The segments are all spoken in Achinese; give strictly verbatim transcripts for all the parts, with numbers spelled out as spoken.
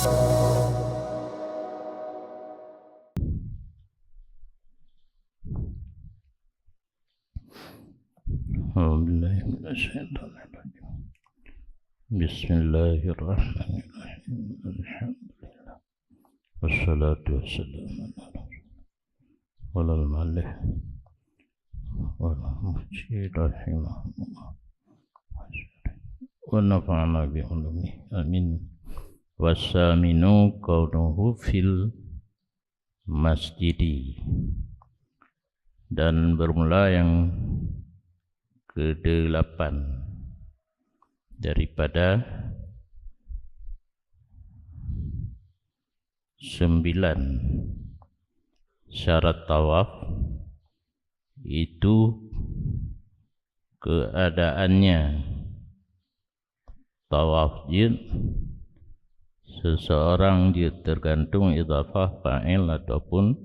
أعوذ بالله من الشيطان الرجيم. بسم الله الرحمن الرحيم. الحمد لله. والصلاة والسلام على رسول الله. قال المؤلف والمرشد رحمه الله ونفعنا بعلومه. آمين. والثامن كونه في المسجد. Dan bermula yang kedelapan daripada sembilan syarat tawaf, itu keadaannya tawaf jeuet, seseorang jeuet, tergantung idhafah fa'il ataupun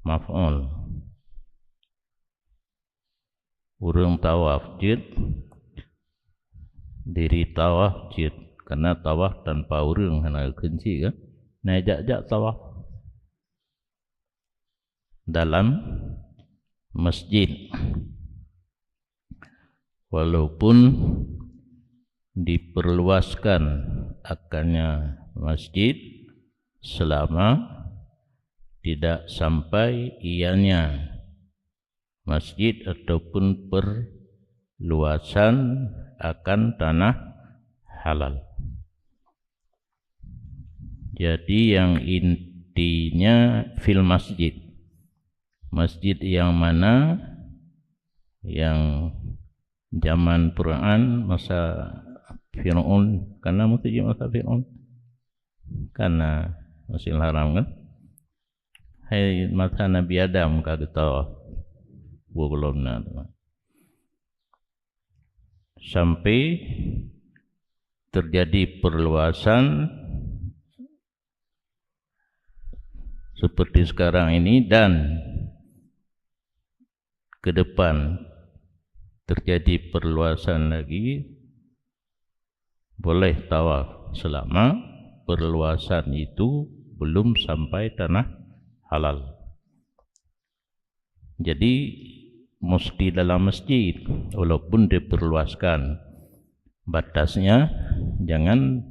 maf'ul. Ureuëng tawaf jeuet, diri tawaf jeuet, karena tawaf tanpa ureuëng hana geukheun cit kan. Na jak-jak tawaf dalam masjid. Walaupun diperluaskan akannya masjid, selama tidak sampai ianya masjid ataupun perluasan akan tanah halal. Jadi, yang intinya fil masjid. Masjid yang mana? Yang zaman Fir'aun, masa Fir'aun, karena masjid masa Fir'aun. Karena Masjidil Haram kan? Hai masa Nabi Adam ka geutawaf. Dua golom na tu. Sampai terjadi perluasan seperti sekarang ini, dan ke depan terjadi perluasan lagi, boleh tawaf selama perluasan itu belum sampai tanah halal. Jadi, mesti dalam masjid, walaupun diperluaskan. Batasnya, jangan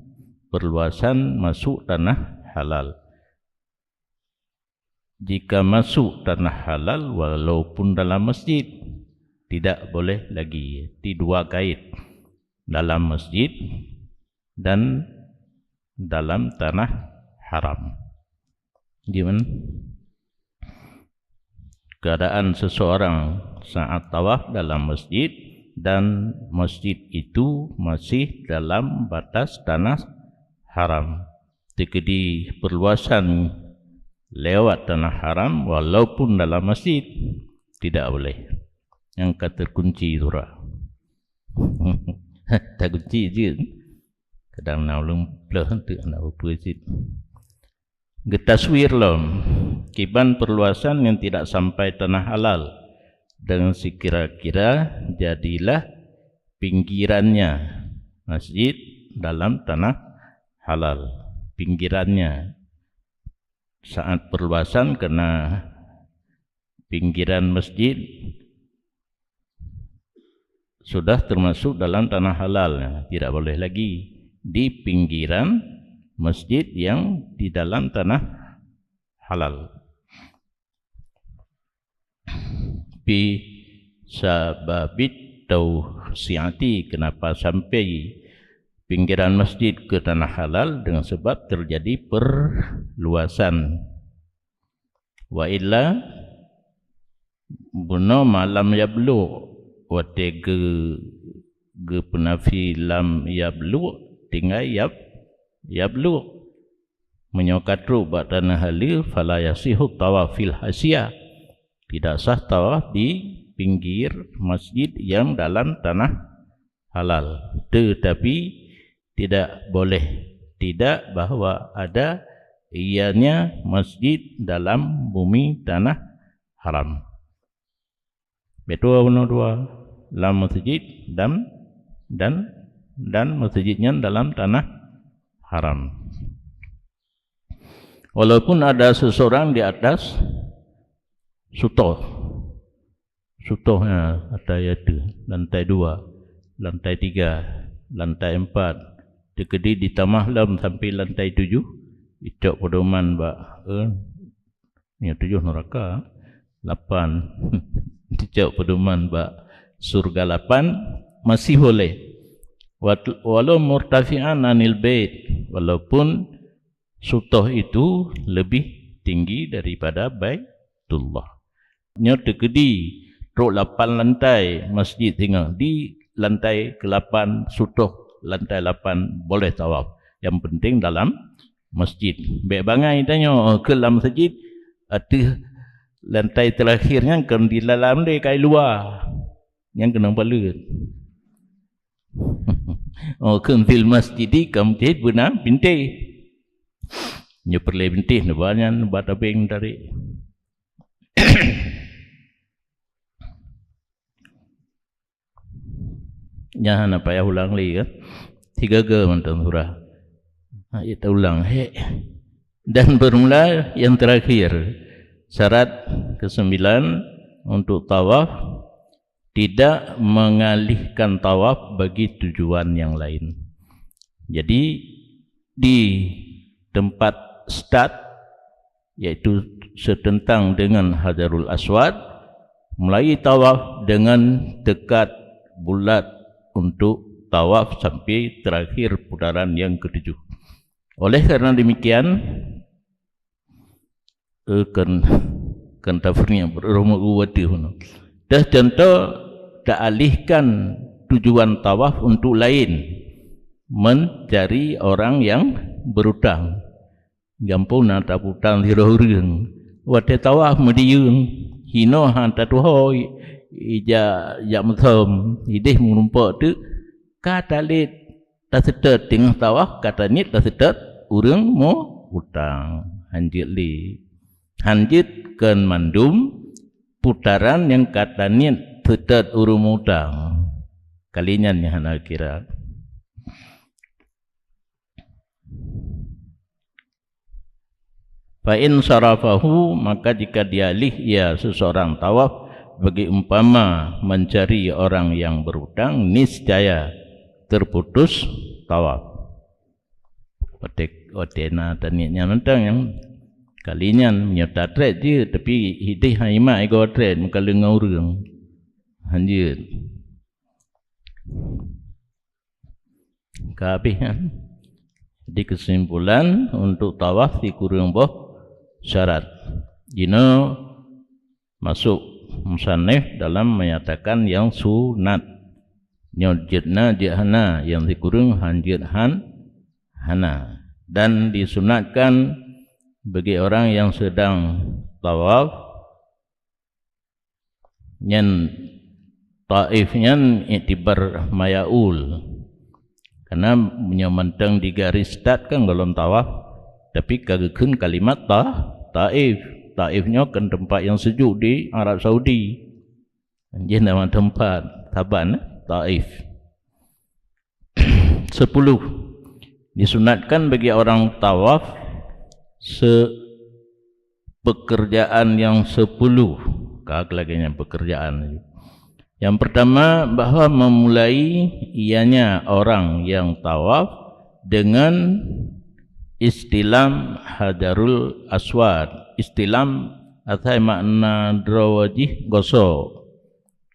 perluasan masuk tanah halal. Jika masuk tanah halal, walaupun dalam masjid, tidak boleh lagi. Di dua kait, dalam masjid dan dalam tanah haram. Gimana? Keadaan seseorang saat tawaf dalam masjid dan masjid itu masih dalam batas tanah haram. Teukeudi perluasan lewat tanah haram, walaupun dalam masjid, tidak boleh. Nyang ka terkunci surah. Takunci jeuet. Kadang na ulôn pleuh teuk na upeue cit. Geutaswir lom, kiban perluasan yang tidak sampai tanah halal. Dengan sekira-kira jadilah pinggirannya masjid dalam tanah halal. Pinggirannya. Saat perluasan kena pinggiran masjid sudah termasuk dalam tanah halal, tidak boleh lagi di pinggiran masjid yang di dalam tanah halal. Bi sababit tausiati, kenapa sampai pinggiran masjid ke tanah halal? Dengan sebab terjadi perluasan. Wa illa, bunoe ma lam yablugh, watée geu-, geupeunafi lam yablugh, tinggai yab-, yablugh. Meunyoe ka trok bak tanah haleue, fala yasihu tawaf fil hasyiah. Tidak sah tawaf di pinggir masjid yang dalam tanah halal. Tetapi tidak boleh tidak bahwa ada ianya masjid dalam bumi tanah haram. Betul bunoe dua, lam masjid dan, dan, dan masjid nyan dalam tanah haram. Walaupun ada seseorang di atas sutoh, sutoh, ha, atau iaitu lantai dua, lantai tiga, lantai empat, teukeudi ditamah lom sampai lantai tujuh, icok pedoman bak, eh, ya, tujuh neraka, lapan dicok pedoman bak surga lapan, masih boleh. Wat-, walau murtafi'an anil bait, walaupun sutoh itu lebih tinggi daripada Baitullah. Nyoe teukeudi trok lapan lantai masjid singoh, di lantai keulapan sutoh lantai lapan boleh tawaf. Yang penting dalam masjid. Bék bangai tanyoe, oh, keu lam masjid, ateueh lantai terakhir nyan kon di dalam deh, kai luwa. Nyan keunong paleuet. Oh, keu fil masjidi ka meucit beuna bintéh. Nyoe peureulée bintéh neuba nyan, neuba tabeng tarék. Nyan hana payah ulang lé kan. Tiga ga mantong surah. Ha, ya, ta ulang. Hek. Dan bermula yang terakhir. Syarat kesembilan untuk tawaf, tidak mengalihkan tawaf bagi tujuan yang lain. Jadi, di tempat start, yaitu setentang dengan Hajarul Aswad, mulai tawaf dengan tekad bulat untuk tawaf sampai terakhir putaran yang ketujuh. Oleh karena demikian, eh, kan, kan tafriq beruruh meugu wateuh nyoe. Dah contoh, taalihkan tujuan tawaf untuk lain, mencari orang yang berutang. Gampông na taputang sidroe ureuëng. Watée tawaf meudiyeueng, hinoe han tatuho i-, ija jak meusom, ideh meurumpok teuk, ka talét taseutôt teungoh tawaf, ka taniet taseutôt ureuëng meu-, utang. Hanjeuet lé. Hanjeuet kon mandum putaran nyang ka taniet seutôt ureuëng meu-utang. Kali nyan nyang hana kira. Fa in sarafahu, maka jika dialih ia seseorang tawaf bagi umpama mencari orang yang berutang, niscaya terputus tawaf. Watée, watée na taniet nyan mantong nyang kali nyan meunyoe tatrét jeuet, tapi hideh han imat igoe trét meukaleueng ngon ureuëng. Hanjeuet. Ka habéh nyan. Jadi, kesimpulan, untuk tawaf sikureueng boh syarat. Jinoe masuk musannif dalam menyatakan yang sunat. Nyoe jeuet na, jeuet hana, yang sikureueng han jeuet han hana. Dan disunatkan bagi orang yang sedang tawaf, nyan Taif nyan iktibar mayaul. Karena meunyoe mantong di garis start kan gohlom tawaf, tapi ka geukheun kalimat ta-, Taif. Taif nyoe kan teumpat nyang sejuk di Arab Saudi. Jih nama teumpat saban, eh, Taif. Sepuluh. Disunatkan bagi orang tawaf se-, pekerjaan yang sepuluh. Ka lagée nyan pekerjaan. Yang pertama, bahwa memulai ianya orang yang tawaf dengan istilam Hajarul Aswad. Istilam asai makna droe jih gosok.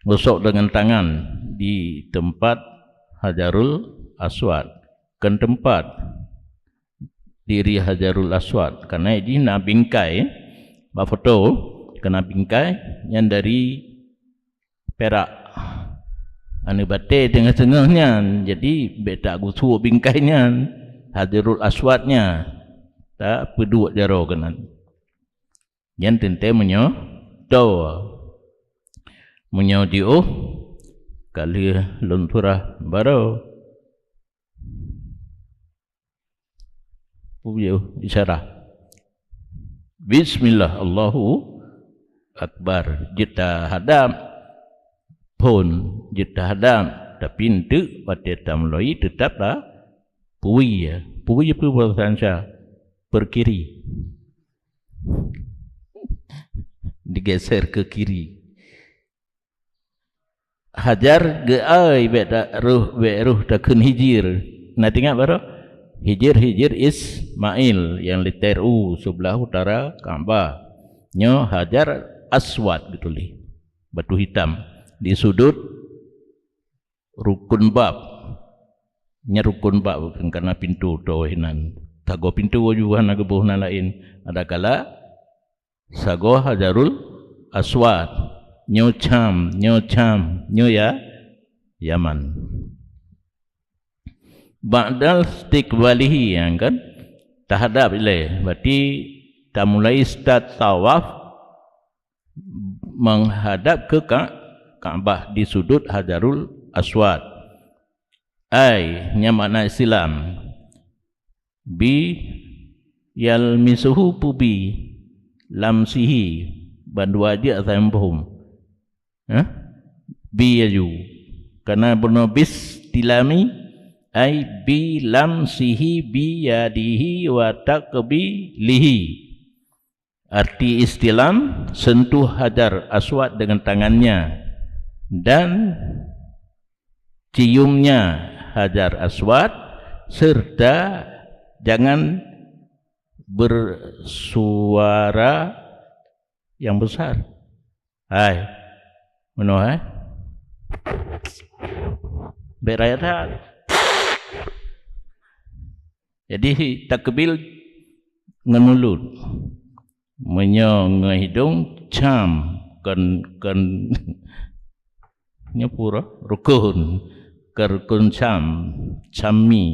Gosok dengan tangan di tempat Hajarul Aswad. Kon tempat diri Hajarul Aswad. Karena jih na bingkai, bak foto, kena bingkai, nyan dari perak. Aneuk batée teungoh-teungoh nyan, jadi bék tagusuek bingkai nyan, Hajarul Aswad nyan, tapeuduek jaroe keunan. Nyan teuntée meunyoe toe. Meunyoe jiôh, ka lheueh lôn surah baroe. Peue jiôh isyarah. Bismillah, Allahu Akbar. Jeuet tahadab. Phon jeuet tahadab. Tapi eunteuk watée tameuloi teutab ta-, pui, ya. Pui peue bahasa Indonesia? Perkiri. geser ke kiri. Hajar geuai bék ta-, roh, bék roh takheun Hijir. Na teuingat baroe? Hijir, Hijir Ismail nyang leuter u seublah utara Ka'bah. Nyoe Hajar Aswad geutuléh, batu hitam, di sudut Rukun Bab. Nyan Rukun Bab, bukan karena pintoe toh hinan. Sagoe pintoe aju hana geuboh nan laén. Adakala sagoe Hajarul Aswad. Nyoe Syam, nyoe Syam, nyoe ya Yaman. Ba'dal istiqbalihi, ya kan? Tahadap ilée, berarti tamulai start tawaf menghadap ke Ka-, Ka'bah di sudut Hajarul Aswad. Ai, nyan makna istilam. Bi yalmisuhu peue bi lamsihi, bandua jeuet asai muphom. Hah? Bi aju. Karena bunoe bistilami, ai bi lamsihi bi yadihi wa takbilihi. Arti istilam, sentuh Hajar Aswad dengan tangannya dan ciumnya Hajar Aswad, serta jangan bersuara yang besar. Hai. Meunoe, hai. Bék rayeuk that. Jadi, takbil ngon mulut. Meunyoe ngon hidong, cam. Kon, kon, nyoe pura rukun. Ke rukun cam. Cami.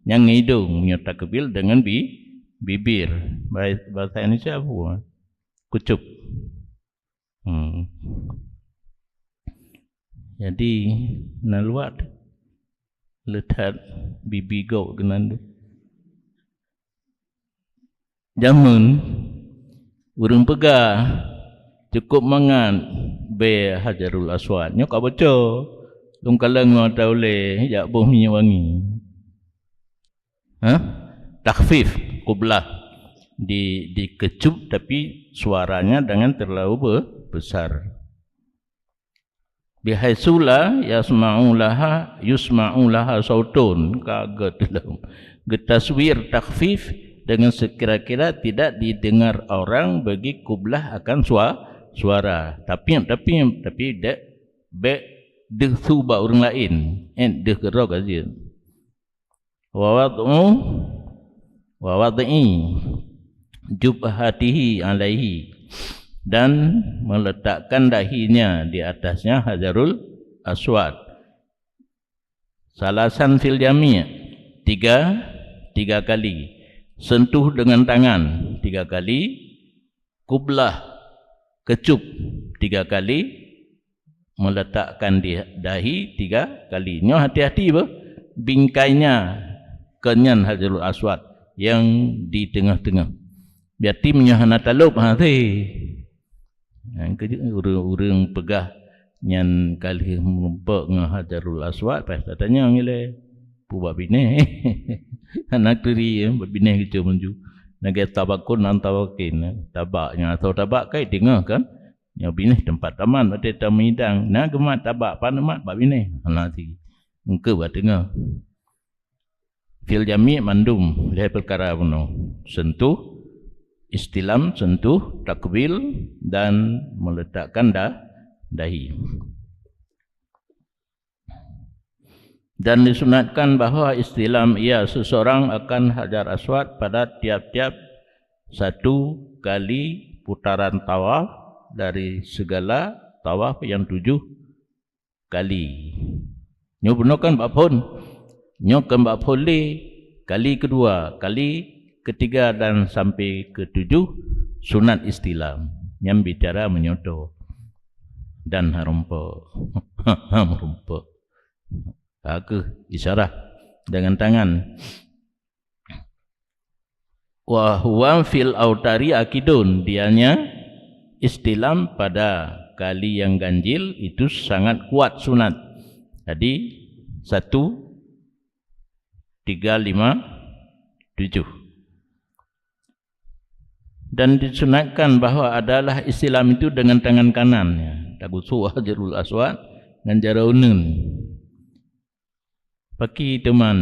Nyang ngon hidong, meunyoe takbil dengan bi-, bibir. Bahasa Indonesia apa? Kucup. Hmm. Jadi, na luwat le that bibi gob keunan tu. Jameun ureuëng peugah, "Cukup mangat bée Hajarul Aswad." Nyoe ka boco. Lôn kalon ngon ata ulée jak boh minyeuk wangi. Hah? Takhfif, qublah. Di, dikecup, tapi suaranya jangan terlalu be-, besar. Bihaitsu la yasma'u laha, yusma'u laha sautun. Ka geuteuleueng. Geutaswir takhfif dengan sekira-kira tidak didengar orang bagi qublah akan sua-, suara. Tapiep, tapiep, tapi dek, bék deuh su bak ureuëng laén. Eh, deuh keudroe ka jeuet. Wa wad'u, wa wad'i jubhatihi alaihi, dan meletakkan dahinya di atasnya Hajarul Aswad. Salasan fil jami', tiga, tiga kali. Sentuh dengan tangan, tiga kali. Qublah, kecup, tiga kali. Meletakkan di dahi tiga kali. Nyoe hati-hati beuh, bingkainya keunyan Hajarul Aswad nyang di teungoh-teungoh. Berarti meunyoe hana talop, ha, teuh. Nyang keu ureuëng-ureuëng peugah nyan ka lheueh meurumpok ngon Hajarul Aswad, paih tatanyong ilée, "Peue bak binéh?" Hana turi, ya, bak binéh geucom laju. Lagée tabakun an tabakin, ya. Tabak nyang asoe tabak kai teungoh kan? Nyoe binéh teumpat tamat watée tameudang. Na geumat tabak, pan geumat bak binéh. Hana si. Engkeu bak teungoh. Fil jami' mandum lhée peukara bunoe. Sentuh, istilam, sentuh, takbil, dan meletakkan da-, dahi. Dan disunatkan bahwa istilam ia seseorang akan Hajar Aswad pada tiap-tiap satu kali putaran tawaf dari segala tawaf yang tujuh kali. Nyoe bunoe kan bak phon. Nyoe kan bak phon lé, kali keudua, kali ketiga dan sampai ketujuh sunat istilam. Nyan bicara meunyoe toe. Dan harumpo. Harumpo. Ka kheueh isyarah dengan tangan. Wa huwa fil autari akidun, dianya istilam pada kali yang ganjil itu sangat kuat sunat. Jadi, satu, tiga, lima, tujuh. Dan disunatkan bahwa adalah istilam itu dengan tangan kanan, ya. Tagusok Hajarul Aswad ngon jaroe uneuen. Paki teuma.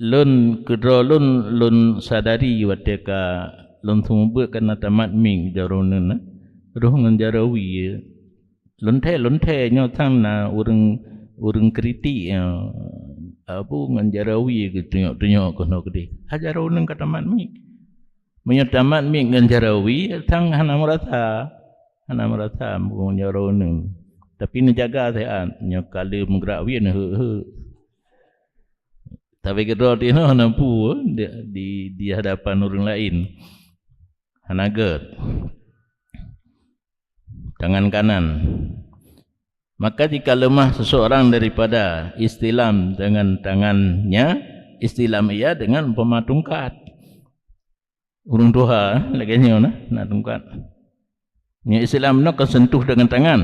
Lôn, keudroe lôn, lôn sadari watée ka lôn seumeubeuet ka na tamat mieng jaroe uneuen, eh. Roh ngon jaroe wie. Lôn thèe, lôn thèe nyoe sang na ureuëng, ureuëng kritik, ya. Abu ngon jaroe wie geutunyok-tunyok keunoe keudeh. Ha jaroe uneuen ka tamat mieng. Meunyoe tamat mieng ngon jaroe wie, sang hana meurasa. Hana meurasa meunyoe jaroe uneuen. Tapi neujaga siat, nyoe ka lheueh meugrak wie neuheuk-heuk. Tapi keudroe tinoe hana peue di, di, di hadapan ureuëng laén. Hana gét. Tangan kanan. Maka jika lemah seseorang daripada istilam dengan tangannya, istilam ia dengan umpama tungkat. Ureuëng tuha lagée nyoe na, na tungkat. Nyoe istilam nyoe ka sentuh dengan tangan.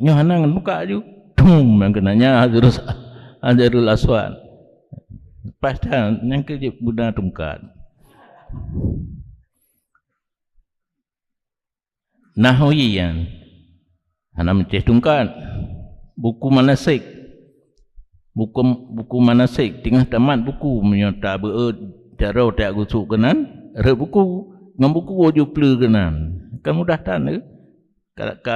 Nyoe hana ngon tungkat aju. Tum, nyang keunanya Hajarul, Hajarul Aswad. Pas that, nyang keu jeuet beuna tungkat. Nahwi nyan hana meucéh tungkat. Buku manasik. Buku, buku manasik teungoh tamat buku, meunyoe tabeuet jaroe tagusok keunan, rhot buku. Ngon buku aju pleue keunan. Kan mudah that, eh? Ka, ka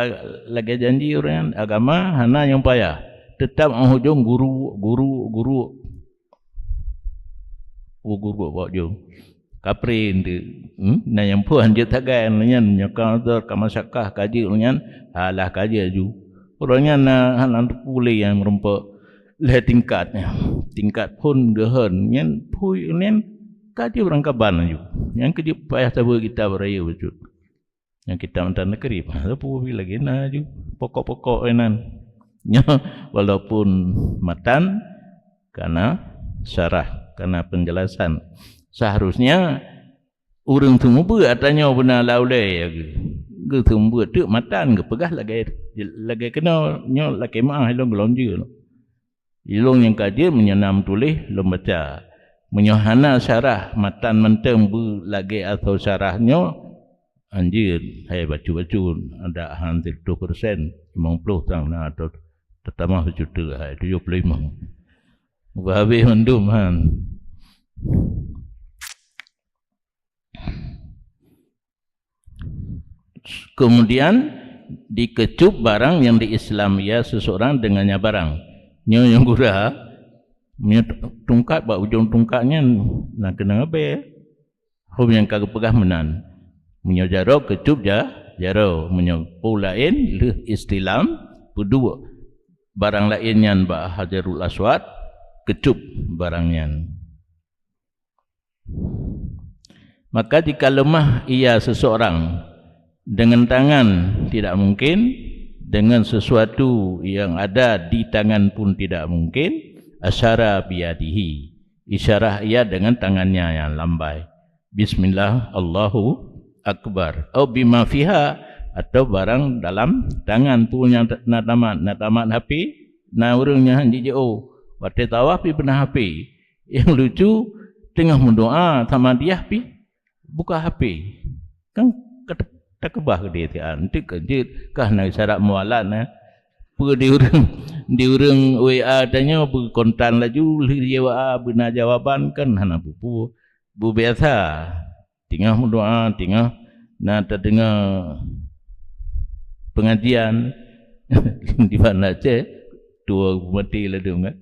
lagée janji ureuëng nyan, agama hana nyang payah. Teutap 'oh ujong guru, guru, guru. Oh, guru bak ujong. Kapré eunteuk. Hmm? Na nyang phon jeuet sagai nyan, nyoe ka uzur, ka masyakah, ka jeuet nyan, alah ka jeuet aju. Ureuëng nyan na hana teupeu lé nyang meurumpok lhée tingkat nyan. Tingkat phon geuhon nyan, phui nyan ka jeuet beurangkaban aju. Nyang keu jeuet payah sabe kitab rayeuk bacut. Nyang kitab matan neugeri, ha, sapeue lagée na aju pokok-pokok inan. Nyoe walaupun matan kana syarah, kana penjelasan. Seharusnya ureuëng seumeubeuet ata nyoe beuna lam ulée ya geu. Geu seumeubeuet teuk matan geupeugah lagée, lagée keunoe nyoe lakée meu'ah ilôn gohlom jeuet. Ilôn nyang ka jeuet meunyoe na meutuléh lôn baca. Meunyoe hana syarah matan mantong beu lagée asoe syarah nyoe, anjeut hai bacut-bacut, adak han sireutôh persen, limong ploh sang na atau teutamah bacut teuk hai tujoh ploh limong. Bah habéh mandum han. Kemudian dikeucup barang yang diistilam ia seseorang dengannya barang. Nyoe nyang gura, meunyoe tungkat bak ujong tungkat nyan na keunong abée. Hom nyang ka geupeugah meunan. Meunyoe jaroe keucup ja, jaroe, meunyoe peue laén lheueh istilam peuduek barang laén nyan bak Hajarul Aswad, keucup barang nyan. Maka jika lemah ia seseorang dengan tangan tidak mungkin, dengan sesuatu yang ada di tangan pun tidak mungkin, asyara biyadihi, isyarah ia dengan tangannya yang lambai, bismillah, Allahu Akbar, au bima fiha, atau barang dalam tangan tu nyang na tamat, na tamat H P, na ureuëng nyan jijiôh, watée tawaf pih beuna H P. Nyang lucu, teungoh meudoa sama diah pih buka H P. Kan ka ta-, takeubah keudeh siat, eunteuk ka jeuet, kah na syarat mualat na. Peue di ureuëng, di ureuëng W A tanyoe beukontan laju, lheueh W A beuna jawaban kan hana peue-peue. Beubiasa. Teungoh meudoa, teungoh na tadeungoe pengajian di Banda Aceh, tuwoe maté ladôm kan.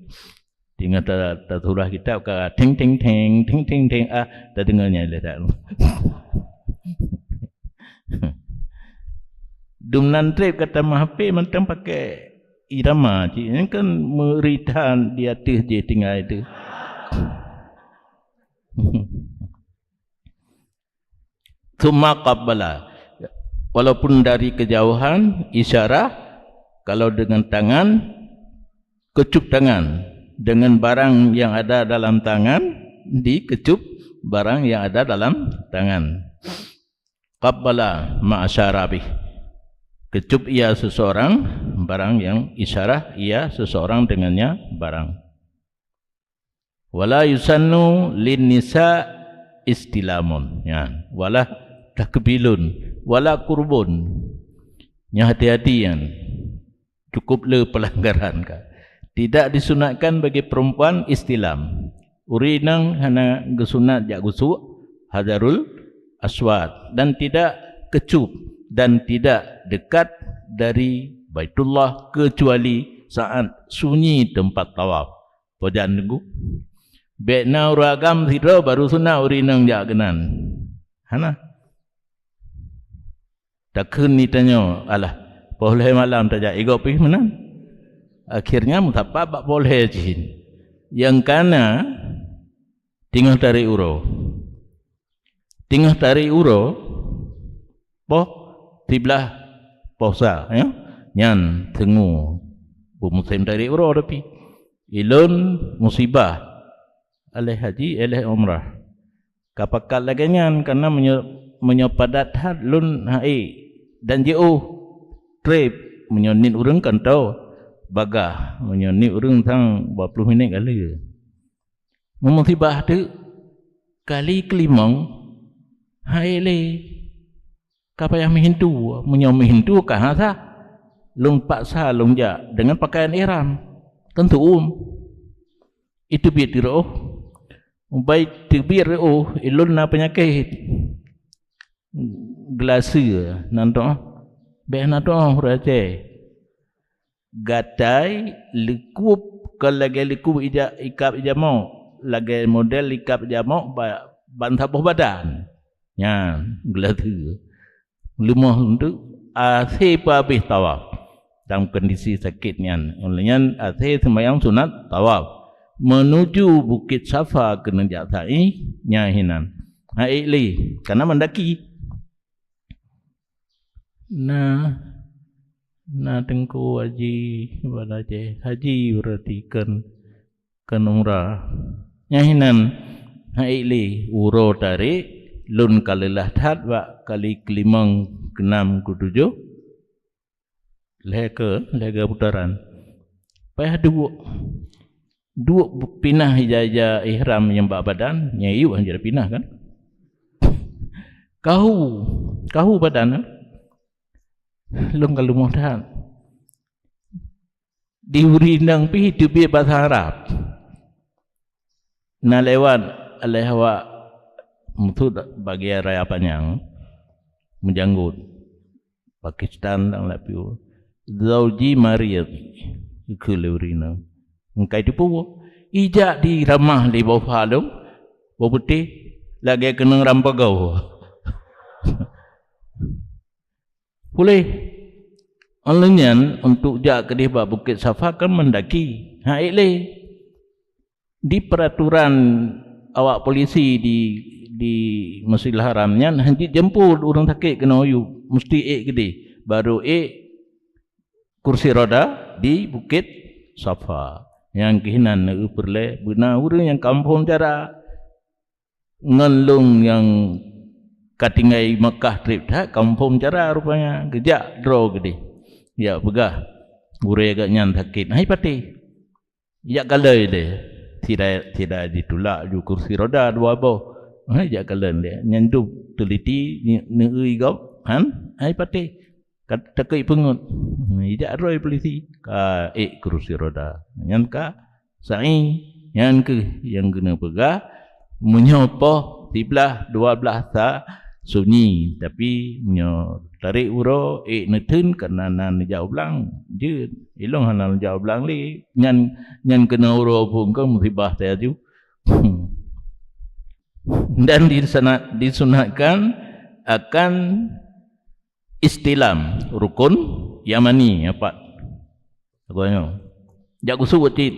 Teungoh ta-, tasurah kitab ka ting ting ting, ting ting ting, ah, tadeungoe nyan lé that. Dum nan treb ka tamah H P mantong pakai irama cit. Nyan kan meuritan di ateueh jih tinggai tu. Tsumma qabbala. Walaupun dari kejauhan, isyarah, kalau dengan tangan, kecup tangan. Dengan barang yang ada dalam tangan, dikecup barang yang ada dalam tangan. Qabbala ma asyara bih. Kecup ia seseorang barang yang isyarah ia seseorang dengannya barang. Wala yusannu lin nisa istilamun, nyan, wala takbilun, wala qurbun. Nyan hati-hati nyan. Cukup le pelanggaran ka. Tidak disunatkan bagi perempuan istilam. Ureueng inong hana geusunat jak gusuk Hajarul Aswad dan tidak kecup dan tidak dekat dari Baitullah kecuali saat sunyi tempat tawaf. Pajan teungku. Bèk na ureueng agam sidroe baru sunat ureueng inong jak keunan. Hana. Takheun ni tanyoe, "Alah, poh lhèe malam tajak igob pih meunan." Akhirnya meusapat bak poh lhèe jih. Nyang kana teungoh tarek uroe. Teungoh tarek uroe, poh siblaih posa, ya. Nyan teungoh beumusém tarek uroe tapi. Ilôn musibah, éh lhèe haji, éh lhèe umrah. Ka pakat lagèe nyan, kareuna meunyoe, meunyoe padat that lôn hai dan jiôh trép, meunyoe niet ureueng kan tho bagah, meunyoe niet ureueng sang dua ploh minèt ka lheueh. Meumusibah teuk kali keulimong hai lé. Ka payah meuhintu, meunyoe meuhintu ka hana sah. Lôn paksa lôn jak deungon pakaian ihram. Kan tuom. Iteubiet reuôh. Ubai teubiet reuôh, ilôn na peunyakét. Geulaseu nan toh. Bèk na toh ureueng Aceh. Gatai, likub, kon lagèe likub ija-, ikab ijamok, lagèe model ikab ijamok ba-, ban saboh badan. Nyan, geulaseu. Leumoh lôn teuk, asé peuhabéh tawaf. Dalam kondisi sakét nyan, óh lheueh nyan asé seumayang sunat tawaf. Meunuju Bukét Safa keuneuk jak sa'i, nyan hinan. Hai lé, kareuna mandaki. Na, na Teungku Haji, bak Aceh. Haji berarti kon, kon umrah. Nyan hinan hai lé uroe tarek, lôn ka leulah that bak kali keulimong, keunam, keutujoh. Lhèe ke, lhèe ke putaran. Payah duek. Duek pinah ija-ija ihram nyang bak badan, nyang iyup hana pinah kan? Kahu, kahu badan kan? Lôn ka leumoh that. Di ureueng inong pih teubiet basa Arab. Na lewat lé awak musoh bagian raya panyang, meujanggot. Pakistan dan lapiu. "Zauji marid," geukheun lé ureueng inong. Engkai teupeu, ijak diramah lé boh fa lôn, boh putéh, lagèe keunong ram pagoe. Puléh. Óh lheueh nyan, untuk jak keudeh bak Bukét Safa kan mandaki. Hai lé. Di peuraturan awak polisi di, di Masjidil Haram nyan, hana jeuet jemput ureueng sakét keunoe yue, musti ék keudeh, baru ék kursi roda di Bukét Safa. Nyang keuh nan neueu peureulèe beuna ureueng nyang ka muphom cara. Ngon lôn nyang ka tinggai Makkah trép that, ka muphom cara rupanya, geujak droe keudeh. Jak peugah, gurèe geuh nyan sakét, hai patéh. Jak kalon lé. Sira, sira jitulak ju kursi roda dua boh. Hai jak kalon lé. Nyan dum teuliti neueu gob, han? Hai patéh. Ka takot peungeut. Ijak droe polisi. Ka ék kursi roda. Nyan ka sa'i. Nyan keuh nyang keuneuk peugah, meunyoe poh siblaih, dua blaih sa sunyi, tapi meunyoe tarek uroe, ék neutheun keunan neujak u blang, jeuet. Ilôn hana neujak u blang lé. Nyan, nyan keunoe uroe phon kon musibah teuh aju. Dan disana-, disunatkan akan istilam rukun yamani, apat. Lagoe nyoe. Jak gusuk cit.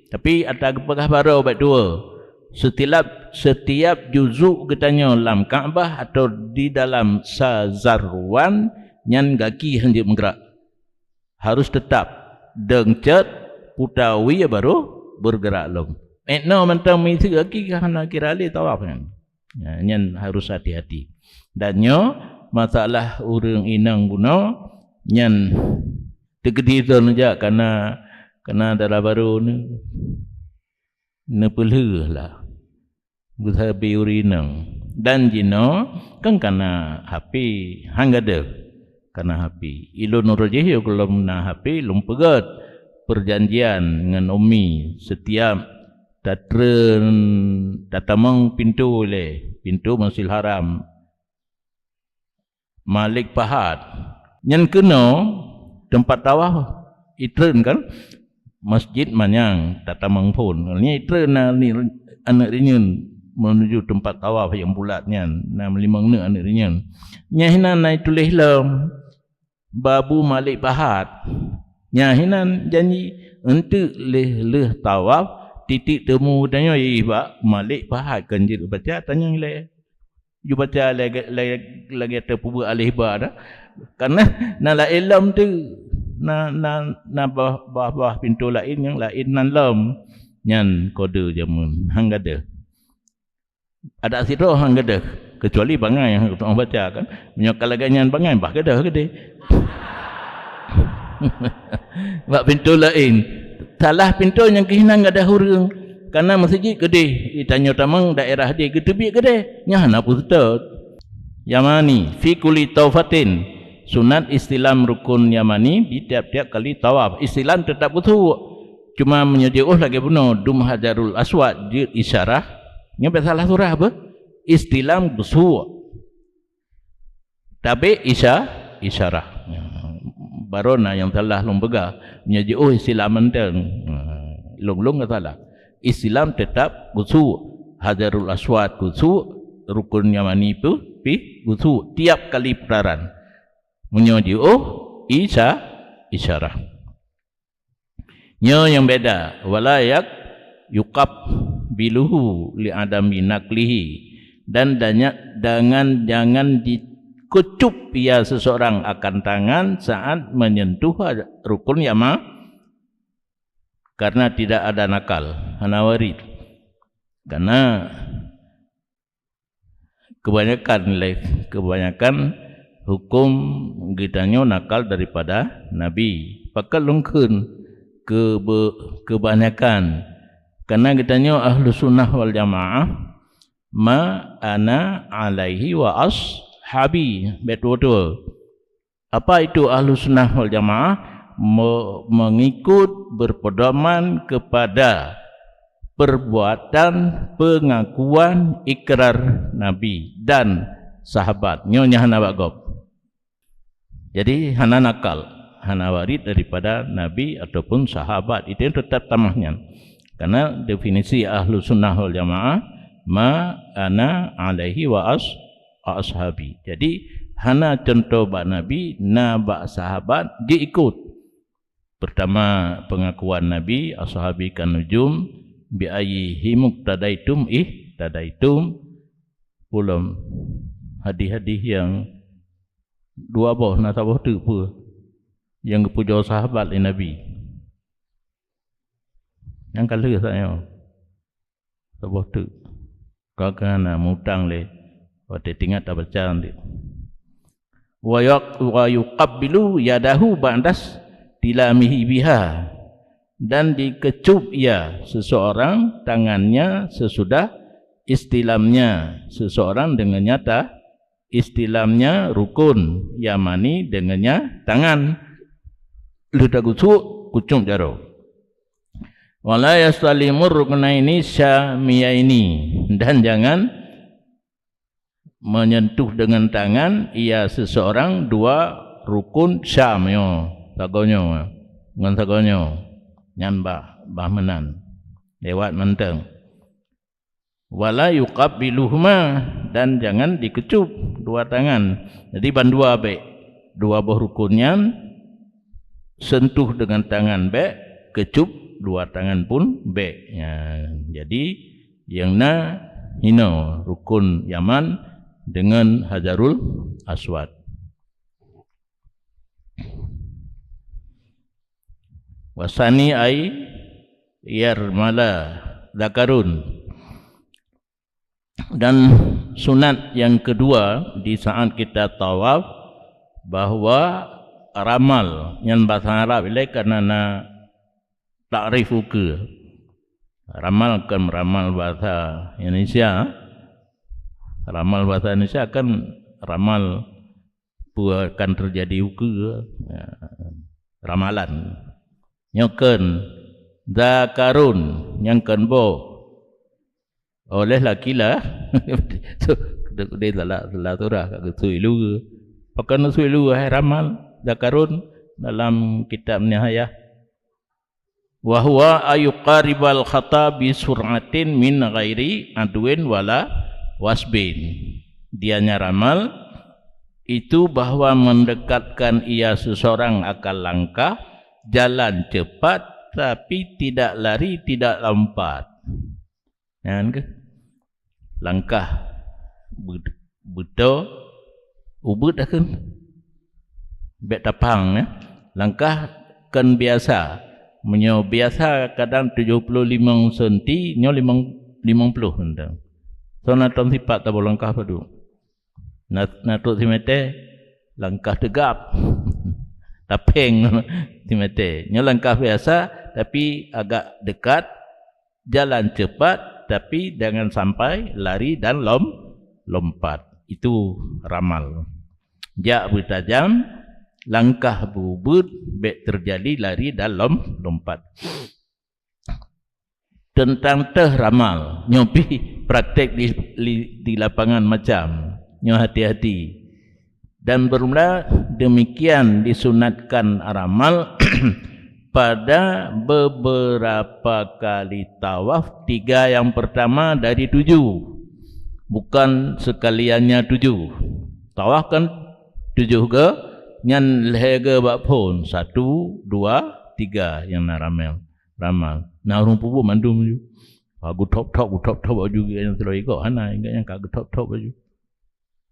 Tapi ata geupeugah baroe bak dua. Setiap, setiap juzuk geutanyoe lam Ka'bah atau di dalam sazarwan, nyan gaki hana jeuet meugerak. Harus tetap deueng cot, puta wie baru bergerak lom. Ék noe mantong miseue gaki ka hana kira lé tawaf nyan. Ya, nyan harus hati-hati. Dan nyoe masalah ureueng inong bunoe nyan teukeudi droeneuh jak kana, kana dara barô neu-, neupeulheueh lah. Geusabe ureueng inong. Dan jinoe kan kana H P, han gadôh kana H P. Ilôn roh jih yoh gohlom na H P, lôn peugét peujanjian ngon Umi, setiap tatreun tatamong pintoe lé, pintoe Masjidil Haram, Malik Fahad. Nyan keunoe teumpat tawaf itreun kan, masjid manyang tatamong phon. Nyan itreun na ni aneuk rinyeun menuju teumpat tawaf nyang bulat nyan, na limong neuk aneuk rinyeun. Nyan hinan na ituléh lom, Babu Malik Fahad. Nyan hinan janji, enteuk lheueh, lheueh tawaf, titik temu tanyoe, "Ih, bak Malik Fahad kan jeuet baca tanyong lé." Ju baca lagée, lagée, lagée tapeubuet aleh ba dah. Karena na laén lom tu, na, na, na bah, bah, bah pintoe laén nyang laén nan lom. Nyan kode jameun, han gadôh. Adak sidroe han gadôh, kecuali bangai nyang teungoh baca kan. Meunyoe ka lagée nyan bangai, bah gadôh keudeh. Bak pintoe laén. Salah pintoe nyang keuh nan gadôh ureuëng. Kana meuseujid keudeh, di tanyoe tamong daerah jih geuteubiet keudeh. Nyan hana peue seutôt. Yamani, fi kulli taufatin, sunat istilam rukun yamani di tiap-tiap kali tawaf. Istilam teutap geusuek. Cuma meunyoe jiôh lagée bunoe dum Hajarul Aswad jeuet isyarah, nyoe bak salah surah beuh? Istilam geusuek. Tabek isya-, isyarah. Baroe na nyang salah lôn peugah. Nyoe jiôh istilam mantong. Lôn-lôn ka salah. Istilam teutap geusuek. Hajarul Aswad geusuek, rukun yamani pih, pih geusuek tiap kali putaran. Meunyoe jiôh isya-, isyarah. Nyoe nyang beda, wala yak yuqabbiluhu li adami naqlihi, dan danya-, dangan jangan dikeucup ia seseorang akan tangan saat menyentuh rukun yama-, karena tidak ada nakal, hana warid. Karena Kebanyakan lé, kebanyakan hukum geutanyoe nakal daripada Nabi. Pakon lôn kheun kebe-, kebanyakan? Karena geutanyoe Ahlus Sunnah wal Jamaah, ma ana alaihi wa ashabi. Betul-betul. Apa itu Ahlus Sunnah wal Jamaah? Me-, mengikut, berpedoman kepada perbuatan, pengakuan, ikrar Nabi dan sahabat. Nyoe nyang hana bak gob. Jadi, hana nakal, hana warid daripada Nabi ataupun sahabat. Itu yang tetap tamah nyan. Karena definisi Ahlus Sunnah wal Jamaah, ma ana alaihi wa as-, ashabi. Jadi, hana contoh bak Nabi, na bak sahabat diikut. Pertama, pengakuan Nabi, ashabi kan nujum, bi ayyihi muqtadaitum ihtadaitum. Ulum hadis-hadis yang dua boh, na saboh teuk peue yang geupujoe sahabat lé Nabi. Nyang ka lheueh saat nyoe. Saboh teuk. Ka keuhana mutang lé watée tingat tabaca nanti. Wa yaq-, wa yuqabbilu yadahu ba'das tilamihi biha, dan dikecup ia seseorang tangannya sesudah istilamnya seseorang dengan nyata, istilamnya rukun yamani dengan nya tangan. Lheueh tagusuk, kucok jaroe. Wala yastalimur ruknaini syamiyaini, dan jangan menyentuh dengan tangan ia seseorang dua rukun syam nyoe, sagoe nyoe, ngon sagoe nyoe, nyan bah, bah meunan, lewat mantong. Wala yuqabbiluhuma, dan jangan dikecup dua tangan. Jadi bandua bék, dua boh rukun nyan sentuh dengan tangan bék, kecup dua tangan pun bék. Ya, jadi nyang na hinoe rukun Yaman dengan Hajarul Aswad. Wasani ai yarmala zakarun. Dan sunat yang kedua di saat kita tawaf, bahwa ramal, nyan bahasa Arab ilai karena na takrif ukeue. Ramal kan ramal bahasa Indonesia. Ramal bahasa Indonesia kan ramal peue akan terjadi ukeue, ya, ramalan. Nyoe kheun, zakarun, nyang kheun boh. Oleh laki lah. Tu, tu, dia salah, salah surah, kat geusui lure. Pakon geusui lure, hai ramal, zakarun, dalam kitab Nihayah. Wa huwa ayuqaribal khata bi sur'atin min ghairi adwin wala wasbin. Dianya ramal itu bahwa mendekatkan ia seseorang akan langkah, jalan cepat, tapi tidak lari, tidak lompat. Nyan ke? Langkah be-, beutôi, ubeut dah kheun. Bèk tapang, ya. Langkah kheun biasa. Meunyoe biasa kadang tujoh ploh limong senti, nyoe limong, limong ploh senti. Soe na tom sipat taboh langkah padum. Na, na trok simeté, langkah teugap. Tapéng simeté. Nyoe langkah biasa, tapi agak dekat, jalan cepat, tapi jangan sampai lari dan lom-, lompat. Itu ramal. Jak beutajam, langkah beubeut, bèk teujadi lari dan lom-, lompat. Teuntang teuh ramal, nyoe pih praktek di, di, di lapangan macam. Nyoe hati-hati. Dan bermula demikian disunatkan ramal pada beberapa kali tawaf, tiga yang pertama dari tujuh. Bukan sekaliannya tujuh. Tawaf kan tujoh ga, nyan lhèe ga bak phôn. Satu, dua, tiga nyang na ramal. Ramal. Na ureueng peubuet mandum ju. Ha, geuthop-thop, geuthop-thop baju geuh nyang sidroe ikot. Hana, ingat nyang ka geuthop-thop baju.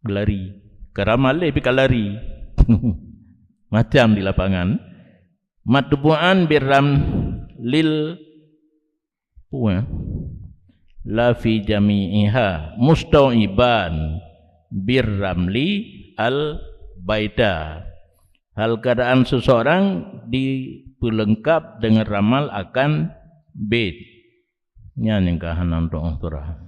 Geulari. Ka ramal lé, pih ka lari. Macam di lapangan. Matbu'an birramlil, apa, eh? La fi jami'iha. Mustau'iban birramli al baita. Hal keadaan seseorang diperlengkap dengan ramal akan bait. Nyan nyang ka hana untuk surah.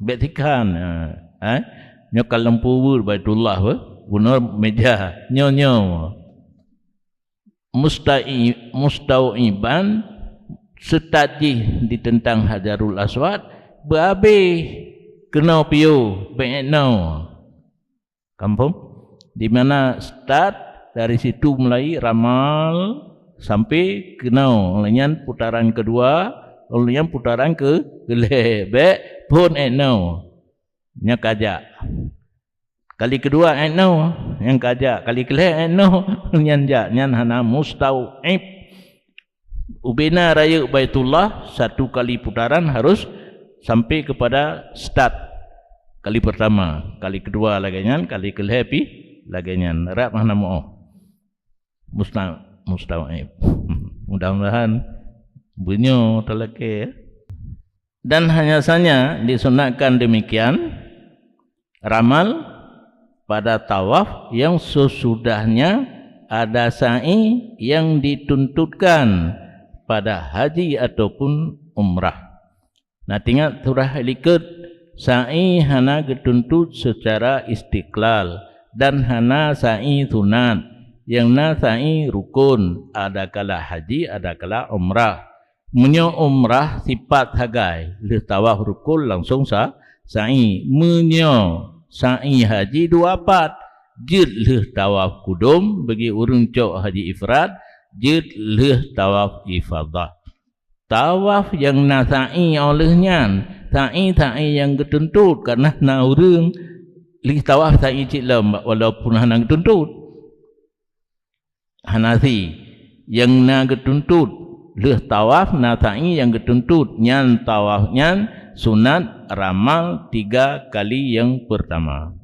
Bèk tikhan, eh, eh? Nyoe ka lampu weuet Baitullah, beh? Bunoe meja, nyoe, nyoe. Musta'i-, mustau'iban, seutôt jih diteuntang Hajarul Aswad, beuhabéh keunoe piôh, bèk ék noe. Kampung. Di mana start, dari situ mulai ramal sampai keunoe. Lheuh nyan putaran kedua, lheuh nyan putaran ke, keulhèe. Bèk phôn ék noe. Nyan ka jak. Kali kedua ék noe, nyan ka jak. Kali keulhèe ék noe, nyan jak. Nyan hana mustau'ib. Ubena rayeuk Baitullah, satu kali putaran harus sampai kepada start. Kali pertama, kali kedua lagèe nyan, kali keulhèe pih lagèe nyan. Rab hana muoh. Musta-, mustau'ib. Mudah-mudahan beunyoe talakèe, ya. Dan hanya saja disunatkan demikian, ramal pada tawaf yang sesudahnya ada sa'i yang dituntutkan pada haji ataupun umrah. Nah, ingat surah likot, sa'i hana geutuntut secara istiqlal dan hana sa'i sunat. Nyang na sa'i rukun, adakala haji, adakala umrah. Meunyoe umrah sipat sagai, lheuh tawaf rukun langsung sa-, sa'i. Meunyoe sa'i haji dua pat, jeuet lheuh tawaf kudum, bagi ureueng cok haji ifrad, jeuet lheuh tawaf ifadah. Tawaf nyang na sa'i óh lheueh nyan, sa'i, sa'i nyang geutuntut, karena na ureueng lheuh tawaf sa'i cit lom, walaupun hana geutuntut. Hana si, nyang na geutuntut. Lheueh tawaf na sa'i nyang geutuntut, nyan tawaf nyan sunat ramal tiga kali nyang pertama.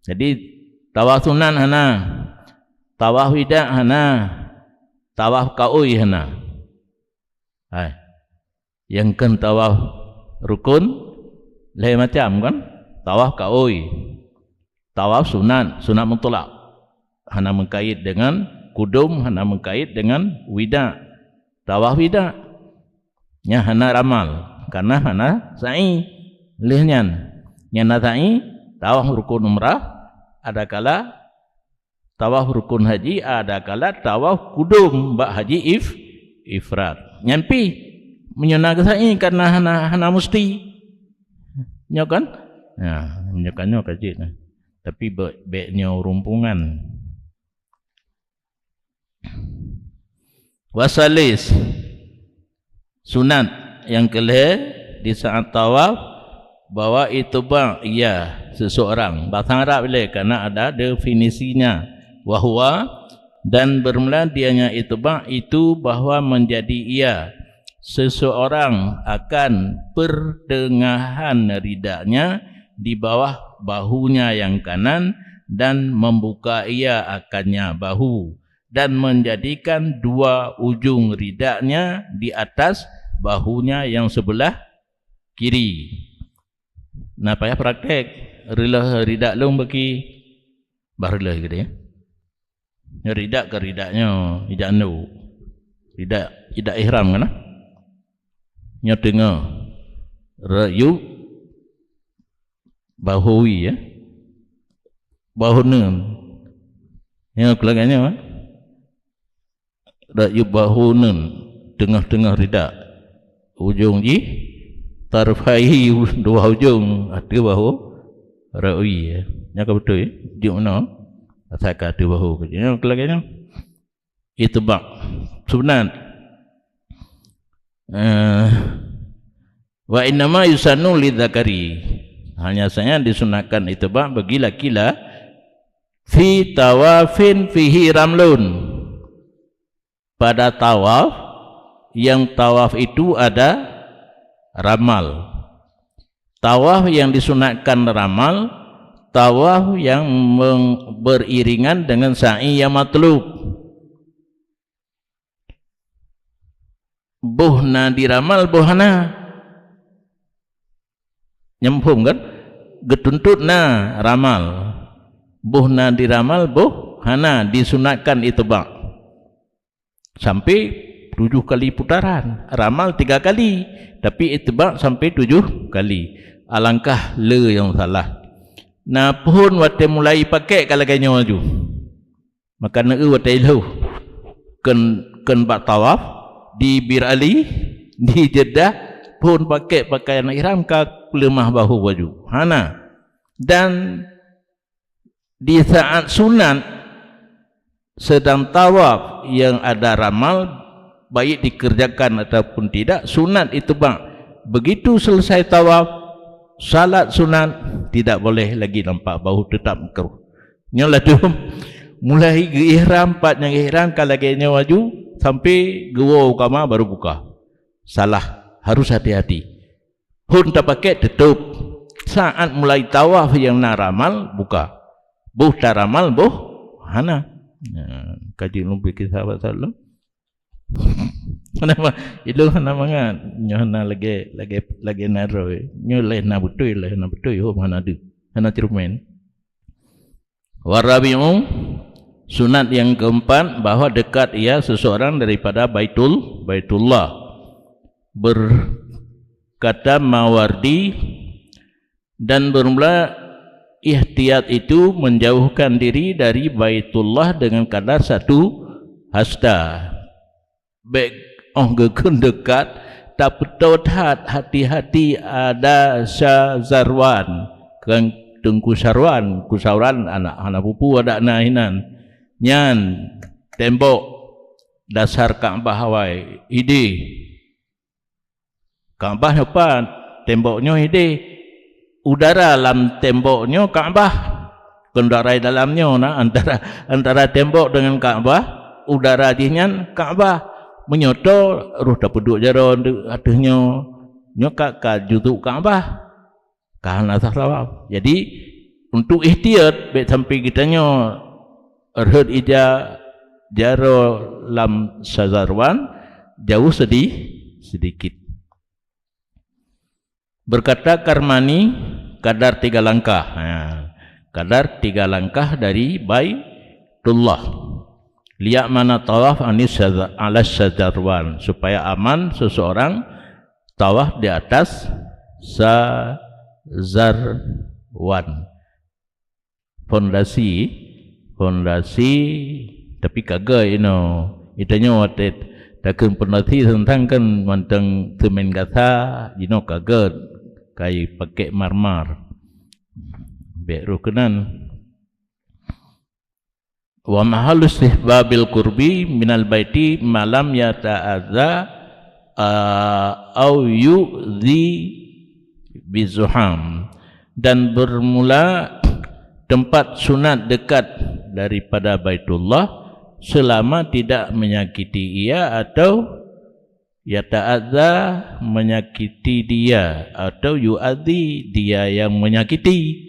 Jadi, tawaf sunat hana, tawaf wida hana, tawaf kaoi hana. Hai. Nyang kheun tawaf rukun, lhèe macam kan? Tawaf kaoi, tawaf sunat, sunat mutlak. Hana meukait dengan kudum, hana meukait dengan wida. Tawaf wida. Nyan hana ramal, karena hana sa'i. Lheueh nyan, nyang na sa'i, tawaf rukun umrah, adakala tawaf rukun haji, adakala tawaf kudum bak haji if-, ifrad. Nyan pih, meunyoe na geusa'i, karena hana, hana musti. Nyoe kan? Nah, meunyoe kan nyoe ka jeuet nah. Tapi bèk, bèk nyoe rumpungan. Wasalis, sunat nyang keulhèe di saat tawaf, bahwa ittiba' iya seseorang. Bahasa Arab lé, karena ada definisinya. Wa huwa, dan bermula dianya ittiba' itu bahwa menjadi ia seseorang akan pertengahan ridaknya di bawah bahunya yang kanan dan membuka ia akannya bahu dan menjadikan dua ujung ridaknya di atas bahunya yang sebelah kiri. Nah, payah praktek. Reuloh ridak lôn bagi. Bah reuloh gitu ya. Nyoe ridak keu ridak nyoe, ijak ndu. Ridak, ridak ihram kan? Nyoe teungoh. Rayub bahui ya. Bahuneun. Nyoe keulagan nyoe. Rayub bahuneun, teungoh-teungoh ridak. Ujong jih tarfaihi, dua ujong ateueh bahu ra'wi, ya. Nyan ka beutôi, ya. Ujong meunoe, asai ka ateueh bahu. Nyan lagèe nyan. Ittiba'. Sunat. Eh, wa innama yusannu lidzakari. Hanya saja disunatkan ittiba' bagi laki-laki fi tawafin fihi ramlun. Pada tawaf, yang tawaf itu ada ramal. Tawaf yang disunatkan ramal, tawaf yang meng-, beriringan dengan sa'i yang matlub. Boh na diramal, boh hana. Nyan muphom kan? Geutuntot na ramal. Boh na diramal, boh hana, disunatkan ittiba'. Sampai tujoh kali putaran. Ramal tiga kali, tapi ittiba' sampai tujoh kali. Alangkah le nyang salah. Na phon watèe mulai pakèk ka lagèe nyoe laju. Maka neueu watèe ilheueh kheun, kheun bak tawaf di Bir Ali, di Jeddah, phon pakèk pakaian ihram ka peuleumah bahu laju. Hana. Dan di saat sunat sedang tawaf yang ada ramal, baik dikerjakan ataupun tidak, sunat ittiba'. Begitu selesai tawaf, salat sunat, tidak boleh lagi nampak bahu, tetap makruh. Nyoe ladôm mulai geuihram, pat nyang ihram ka lagèe nyoe laju sampai geuwoe u kama baru buka. Salah, harus hati-hati. Phon tapakèk teutôp. Saat mulai tawaf nyang na ramal buka. Boh taramal boh hana. Nah, kaji lôn pikir sahabat sallam. Kenapa? Ilôn hana mangat. Nyoe hana lagèe, lagèe, lagèe na droe. Nyoe lé na beutôi, lé na beutôi, hom hana deuh. Hana ceureumen. Warabi'u, sunat yang keempat, bahwa dekat ia seseorang daripada Baitul, Baitullah. Berkata Mawardi, dan bermula ihtiyat itu menjauhkan diri dari Baitullah dengan kadar satu hasta. Bèk 'oh geukheun dekat, tapeutôt that, hati-hati ada Syazarwan, kan Teungku Sarwan, Teungku Sarwan aneuk hana pupu adak na hinan. Nyan tembok dasar Ka'bah awai, idéh. Ka'bah nyoe pat, tembok nyoe idéh. Udara lam tembok nyoe Ka'bah. Kon udara dalam nyoe na, antara, antara tembok dengan Ka'bah, udara jih nyan Ka'bah. Meunyoe toe roh tapeuduek jaroe ateueh nyoe, nyoe ka, ka juzuk Ka'bah. Ka hana sah tawaf. Jadi, untuk ihtiyat, bèk sampai geutanyoe rhot ija jaroe lam Syazarwan, jauh sedih, sedikit. Berkata Karmani, kadar tiga langkah. Ha, kadar tiga langkah dari Baitullah. Liya'mana tawaf anis syaza-, ala Syazarwan, supaya aman seseorang tawaf di atas sa-, Zarwan. Fondasi, fondasi, tapi ka gèt inoe. Geutanyoe watèe takheun fondasi teuntang kan mantong semen gasa, jinoe ka gèt, ka jipakèk marmar. Bèk roh keunan. Wa mahallu istihbabil qurbi minal baiti ma lam yata'adza, a, au yu'dzi bizuham. Dan bermula tempat sunat dekat daripada Baitullah selama tidak menyakiti ia atau yata'adza, menyakiti dia, atau yu'adzi, dia yang menyakiti.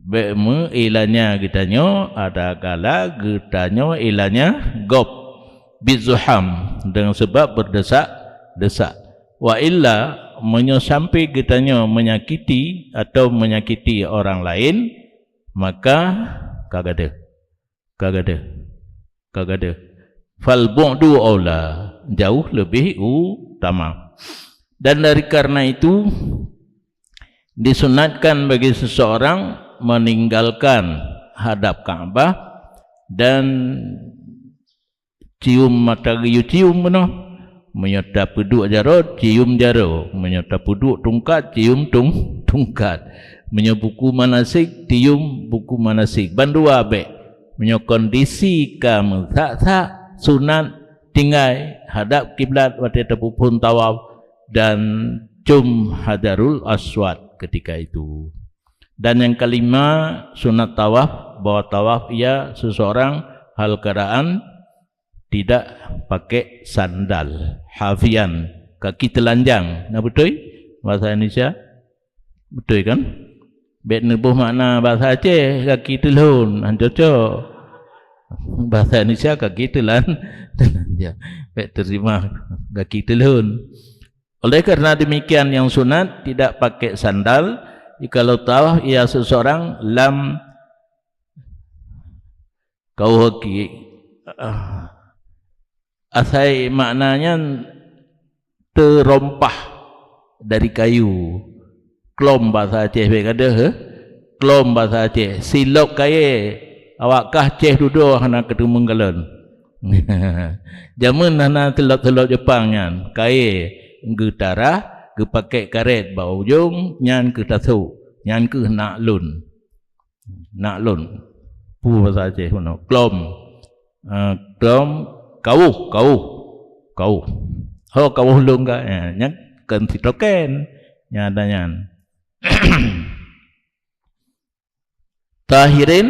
Bèk meuilanya geutanyoe, adakala geutanyoe ilanya gob, bizuham, dengan sebab berdesak-desak. Wa illa, meunyoe sampai geutanyoe menyakiti atau menyakiti orang lain, maka ka gadeuh, ka gadeuh, ka gadeuh. Fal bu'du aula, jauh lebih utama. Dan dari karena itu, disunatkan bagi seseorang meninggalkan hadap Ka'bah dan cium mata geuyue cium keunoe. Meunyoe tapeuduek jaroe, cium jaroe. Meunyoe tapeuduek tungkat, cium tung-, tungkat. Meunyoe buku manasik, cium buku manasik. Bandua bèk. Meunyoe kondisi ka meusak-sak, sunat tinggai hadap kiblat watèe tapeuphon tawaf dan cium Hajarul Aswad ketika itu. Dan yang kelima, sunat tawaf, bahwa tawaf ia seseorang hal keadaan tidak pakai sandal, hafian, kaki telanjang. Na beutôi bahasa Indonesia? Beutôi kan? Bèk neuboh makna bahasa Aceh, kaki teulhon, han cocok. Bahasa Indonesia kaki telan-, telanjang. Bèk terjemah kaki teulhon. Oleh karena demikian, yang sunat tidak pakai sandal jikalau tawaf ia seseorang lam kau hoki. Ah, asai maknanya terompah dari kayu. Klom bahasa Aceh bèk gadeuh, eh? Klom bahasa Aceh. Silop kayèe, awak kah Aceh dudoe hana keuteumeung kalon. Jameun hana silop-silop Jepang nyan. Kayèe geutarah, geupakèk karét bak ujong, nyan keuh tasok. Nyan keuh nak lôn. Nak lôn. Peue basa Aceh bunoe? Klom. Ah, klom, kawôh, kawôh. Kawôh. Ho kawôh lôn ka, ya, nyan kon sitoken. Nyan ada nyan. Tahirin,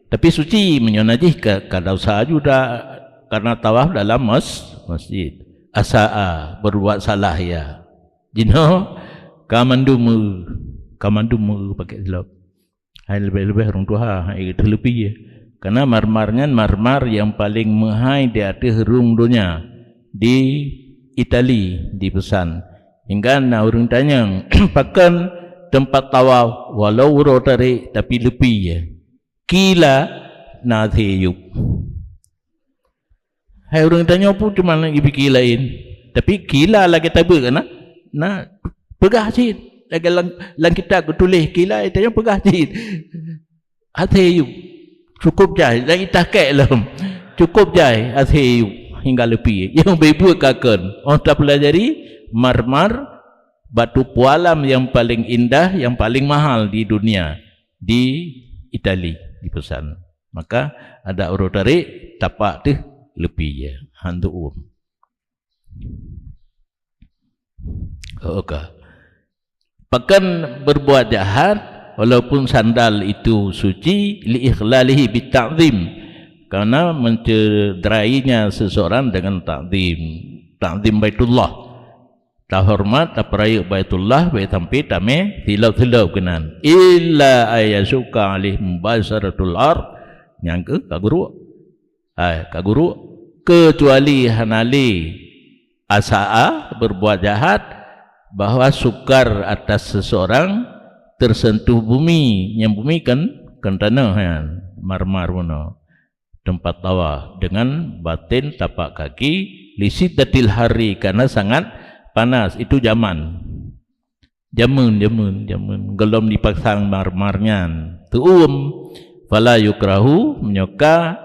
tapi suci, meunyoe najih ka, ka dosa juga karena tawaf dalam mas-, masjid. Asaa, berbuat salah ia. Jinoe ka mandum, ka mandum pakai silop. Hai leubeh-leubeh ureueng tuha, hai geuteuleupi, ya. Karena marmar nyan marmar nyang paleng meuhai di ateueh rhueng donya di Itali dipesan. Hingga na ureueng tanyong, "Pakon teumpat tawaf walau uroe tarék tapi leupi, ya?" Kila na thiyub. Hai ureueng tanyoe peue teuma na jipike laén. Tapi kila lagèe tabeuet na, na peugah cit. Lagèe lam, lam kitab geutuléh kila, tanyoe peugah cit. Até yub. Cukup jai, lagèe takek lom. Cukup jai até yub hingga leupi. Nyang beuet ka kon. Oh tapeulajari marmar batu pualam yang paling indah, yang paling mahal di dunia. Di Itali dipesan. Maka adak uroe tarék tapak teuh leupi, ya. Hantu uem. Oke. Pakon berbuat jahat walaupun sandal itu suci, li ikhlalihi bit ta'zim, karena mencederainya seseorang dengan ta'zim, ta'zim Baitullah. Tahoreumat, tapeurayeuk Baitullah, bèk sampai tamè silop-silop keunan. Illa ayasuka alaih mubasyaratul ard, nyang keu ka guruk. Hai, ka guruk. Keucuali hana lé asaa, berbuat jahat, bahwa sukar atas seseorang tersentuh bumi, nyang bumi kan, kan tanoh nyan, marmar bunoe. Tempat tawaf dengan batin tapak kaki, lisyiddatil harri, karena sangat panas. Itu zaman. Jameun, jameun, jameun. Gohlom dipasang marmer nyan. Teu'uem, fala yukrahu, meunyoe ka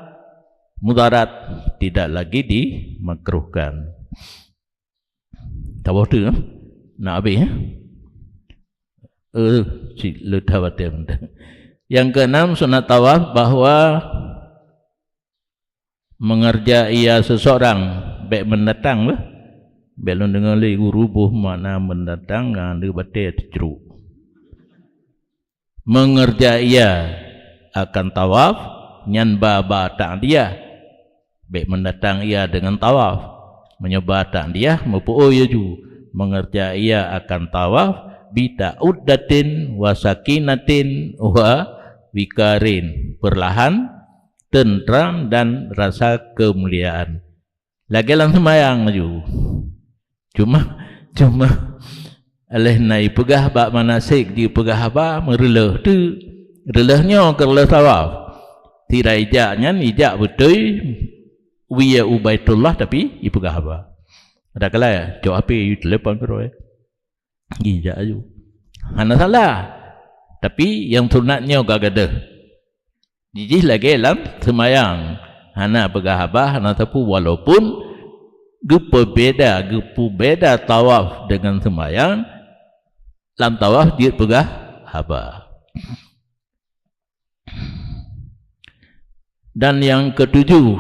mudarat, tidak lagi dimakruhkan. Taboh tu, eh? Nak habis, eh? Eh, cit le tabatem. Yang keenam, sunat tawaf bahwa mengerja ia seseorang, bèk mendatang beuh. Bèk lôn deungoe lé guru boh makna mendatang, ngon lé batèe teucruk. Mengerja ia akan tawaf, nyan ba-ba ta'diyah. Bèk mendatang ia dengan tawaf. Meunyoe ba ta'diyah, meupeu'oh laju. Mengerja ia akan tawaf, bi ta'uddatin wa sakinatin wa wikarin. Perlahan, tentram dan rasa kemuliaan. Lagèe lam seumayang laju. Cuma, cuma, lheuh na ipeugah bak manasik, jipeugah haba, meureuleuh teuk. Reuleuh nyoe keu reuleuh tawaf. Sira ijak nyan, ijak beutôi, wie u Baitullah, tapi ipeugah haba. Ada kala, cok H P, yue telepon keudroe. Ijak laju. Hana salah. Tapi nyang sunat nyoe ka gadeuh. Jijih lagèe lam seumayang. Hana peugah haba, hana sapeue, walaupun geupeubeda, geupeubeda tawaf dengan seumayang, lam tawaf jeuet peugah haba. Dan yang ketujuh,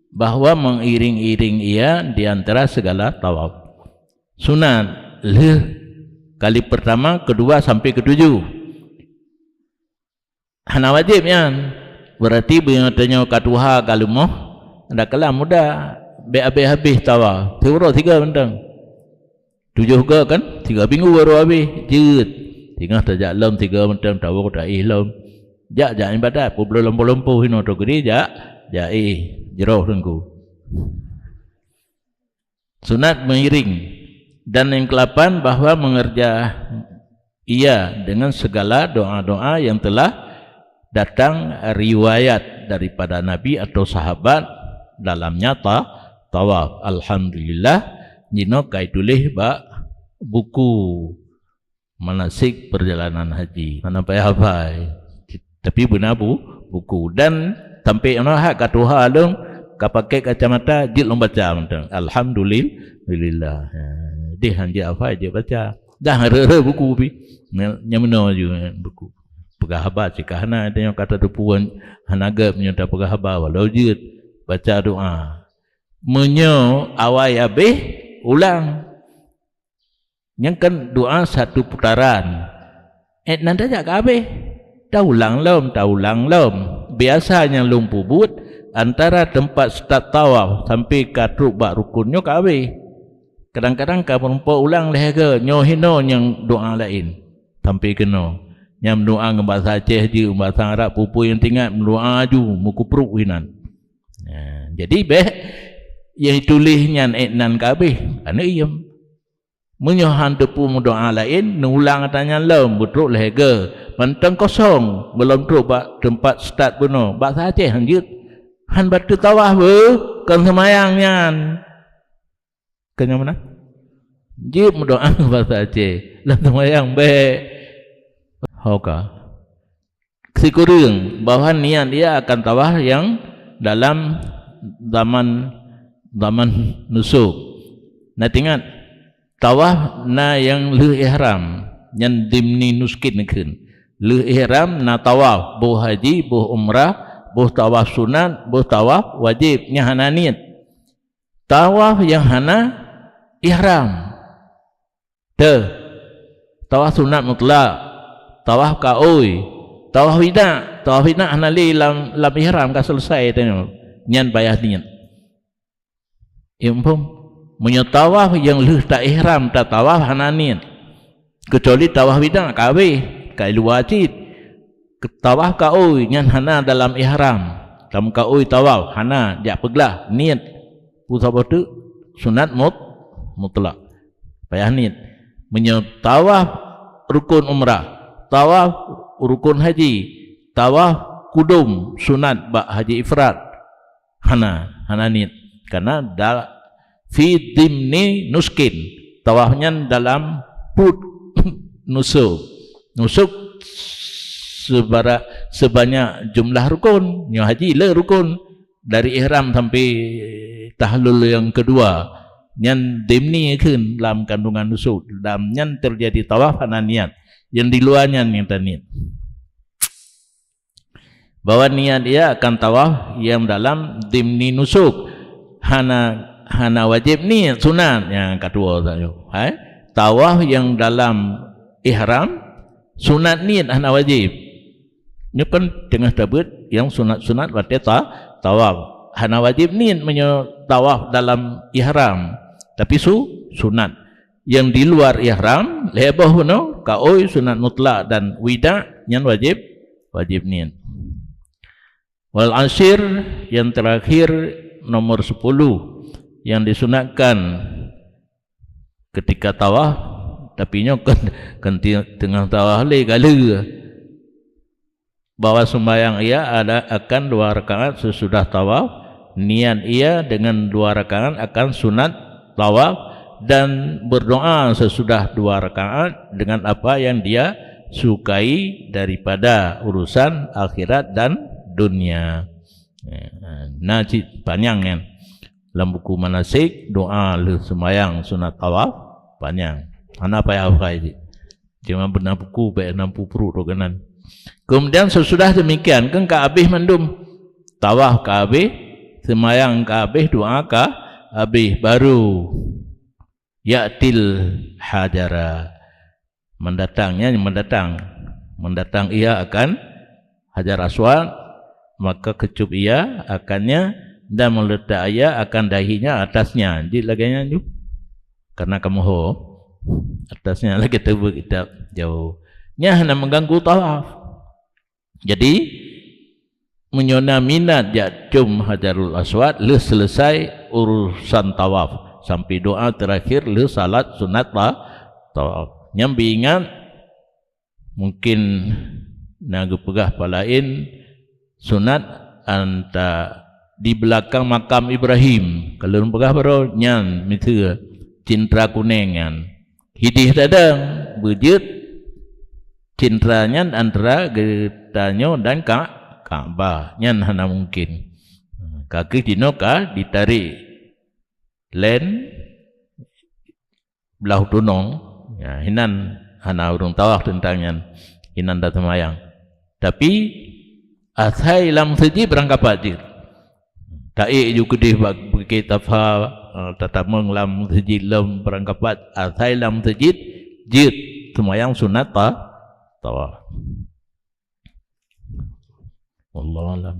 bahwa mengiring-iring ia di antara segala tawaf. Sunat, lheuh kali pertama, kedua sampai ketujuh. Hana wajéb nyan. Berarti meunyoe tanyoe ka tuha ka leumoh, dak keulam muda, bèk habéh-habéh tawaf. Siuroe sigoe mantong. Tujoh goe kan, tiga minggu baru habéh, jeuet. Singoh tajak lom, tiga mantong, tawoe taéh lom. Jak, jak ibadat, peubloe lumpoe-lumpoe hinoe teuh geude jak, jak éh, jroh teungku. Sunat mengiring. Dan yang kelapan, bahwa mengerja ia dengan segala doa-doa yang telah datang riwayat daripada Nabi atau sahabat dalam nyata tawaf. Alhamdulillah, jinoe ka ituléh bak buku manasik perjalanan haji. Hana payah hafai. Tapi beuna bu-, buku. Dan sampai nyoe hat ka tuha lom, ka pakai kacamata, jeuet lom baca mantong. Alhamdulil-, lillah. Ha, deh han jeuet hafai, jeuet baca. Dah reu-reu buku pi. Nya-, nyang meunoe ju buku. Peugah haba cit ka hana, tanyoe ka tateupeue hana gèt meunyoe tapeugah haba, walau jeuet baca doa. Meunyoe awai habéh, ulang. Nyan kan doa satu putaran. Eh, nan tajak ka habéh. Taulang lom, taulang lom. Biasa nyang lôn peubuet, antara teumpat start tawaf sampai ka trok bak rukun nyoe ka habéh. Kadang-kadang ka meurumpok ulang lhèe goe, nyoe hinoe nyang doa laén. Sampai keunoe. Nyang doa ngon bahasa Aceh jeuet, bahasa Arab, peue-peue nyang teuingat, meudoa aju, meukuprok inan. Nah, jadi bèk nyang tuléh nyan, eh, nan ka habéh, aneuk iem. Meunyoe han teupeu meudoa laén, neulang ata nyan lom, beutrok lhèe goe. Mantong kosong, gohlom trok bak teumpat start bunoe, bak saboh han jeuet. Han bateue tawaf beuh, kon seumayang nyan. Kon nyang meunan? Jeuet meudoa bak saboh, lam seumayang bèk. Ho ka. Sikureueng bahwa niat ia akan tawaf nyang dalam zaman, zaman nusuk. Na teuingat, tawaf na nyang lheueh ihram, nyan dimni nuskin kheun. Lheueh ihram na tawaf, boh haji, boh umrah, boh tawaf sunat, boh tawaf wajéb, nyan hana niet. Tawaf nyang hana ihram. Teuh. Tawaf sunat mutlak. Tawaf kaôi. Tawaf wida. Tawaf wida hana lé lam, lam ihram ka selesai tanyoe. Nyan payah niet. Ya, muphom? Meunyoe tawaf nyang lheueh ta-ihram tatawaf hana niet. Keucuali tawaf wida ka habéh, ka luwa cit. Tawaf kaôi nyan hana dalam ihram. Lam kaôi tawaf hana jak peuglah niet. Peue saboh teuk sunat mut-, mutlak. Payah niet. Meunyoe tawaf rukun umrah, tawaf rukun haji, tawaf kudum sunat bak haji ifrad, hana, hana niet. Karena da-, fi dimni nuskin. Tawaf nyan dalam put, nusuk. Nusuk sebara-, sebanyak jumlah rukun. Nyoe haji le rukun. Dari ihram sampai tahlul yang kedua. Nyan dimni kheun lam kandungan nusuk. Lam nyan terjadi tawaf hana niat. Yang di luar nyan nyang taniat. Bahwa niat ia akan tawaf yang dalam dimni nusuk. Hana, hana wajib niat, sunat nyang kedua tadi. Hai? Tawaf yang dalam ihram, sunat niat hana wajib. Nyoe kan teungoh tabeuet yang sunat-sunat watée ta-, tawaf. Hana wajib niat meunyoe tawaf dalam ihram. Tapi su-, sunat. Yang di luar ihram, lhée boh bunoe, kaôi, sunat mutlak dan wida, nyan wajib, wajib niat. Wal ashir, yang terakhir, nomor sepuluh, yang disunatkan ketika tawaf, tapi nyoe kan, kan ti-, teungoh tawaf le gale. Bahwa sembahyang ia ada akan dua rakaat sesudah tawaf, niat ia dengan dua rakaat akan sunat tawaf, dan berdoa sesudah dua rakaat dengan apa yang dia sukai daripada urusan akhirat dan dunia. Eh, na cit panyang nyan. Lam buku manasik, doa lheueh sembahyang sunat tawaf, panyang. Hana payah hafai cit. Cuma beuna buku bèk nam pupruek tu keunan. Kemudian sesudah demikian, kan ka habéh mandum. Tawaf ka habéh, sembahyang ka habéh, doa ka habéh, baru ya'til hajara. Mendatangnya, mendatang. Mendatang ia akan Hajar Aswad, maka keucup ia akannya dan meletak ia akan dahinya atasnya. Jeuet lagèe nyan ju. Karena kamoe ho atasnya lagèe teubeut kitab jauh. Nyan hana mengganggu tawaf. Jadi, meunyoe na minat jak com Hajarul Aswad, lheueh selesai urusan tawaf, sampai doa terakhir lheueh salat sunat ta-, tawaf. Nyan beuingat, mungkin na geupeugah pah laén, sunat anta di belakang makam Ibrahim. Ka lôn peugah baroe nyan, miseue cintra kunéng nyan. Hideh tadong, beujeuet cintra nyan antara geutanyoe dan Ka-, Ka'bah. Nyan hana mungkin. Ka kheueh jinoe ka jitarek laén blah tunong. Ya, hinan hana ureueng tawaf teuntang nyan. Hinan taseumayang. Tapi, asai lam meuseujid beurangkapat jeuet. Taék ju keudeh bak Bukét Safa, eh, tatamong lam meuseujid lom beurangkapat, asai lam meuseujid jeuet seumayang sunat ta-, tawaf. Wallahu a'lam.